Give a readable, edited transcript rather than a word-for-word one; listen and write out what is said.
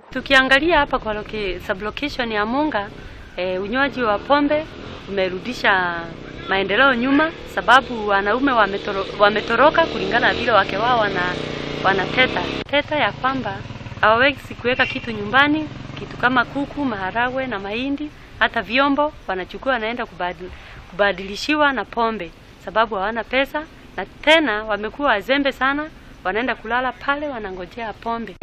Tukiangalia hapa kwa sublocation ya Munga, unywaji wa pombe umerudisha maendeleo nyuma, sababu wanaume wametoroka kulingana na vile wake wao wanateta teta ya kwamba hawawezi kuweka kitu nyumbani, kitu kama kuku, maharagwe na mahindi, hata vyombo wanachukua wanaenda kubadilishiwa na pombe, sababu hawana pesa, na tena wamekuwa wazembe sana, wanaenda kulala pale wanangojea pombe.